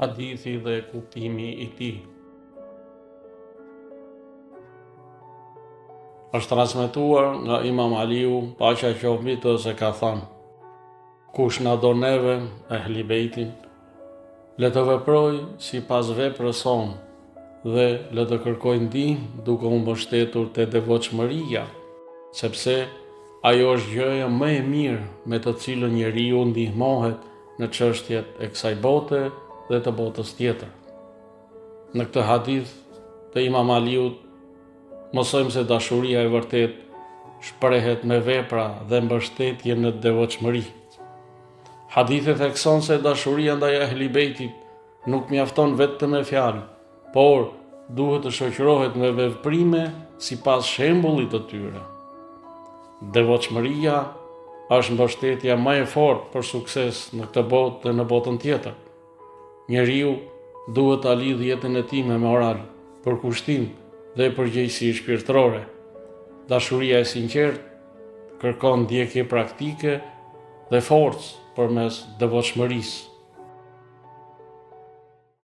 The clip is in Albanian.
Hadithi dhe kuptimi i tij. Është transmetuar nga Imam Aliu, paqja qoftë mbi të, se ka thënë: Kush na do neve, Ehli Bejtin, le të veprojë sipas veprës sonë dhe le të kërkojë ndihmë duke u mbështetur te devotshmëria, sepse ajo është gjëja më e mirë me të cilën njeriu ndihmohet në çështjet e kësaj bote dhe të botës tjetër. Në këtë hadith të Imam Aliut mësojmë se dashuria e vërtetë shprehet me vepra dhe mbështetje në devotshmëri. Hadithi thekson se dashuria ndaj Ehli Bejtit nuk mjafton vetëm me fjalë, por duhet të shoqërohet me veprime sipas shembullit të tyre. Devotshmëria është mbështetja më e fortë për sukses në këtë botë dhe në botën tjetër. Njeriu duhet ta lidhë jetën e tij me moral, përkushtim dhe përgjegjësi shpirtërore. Dashuria e sinqertë kërkon ndjekje praktike dhe forcë përmes devotshmërisë.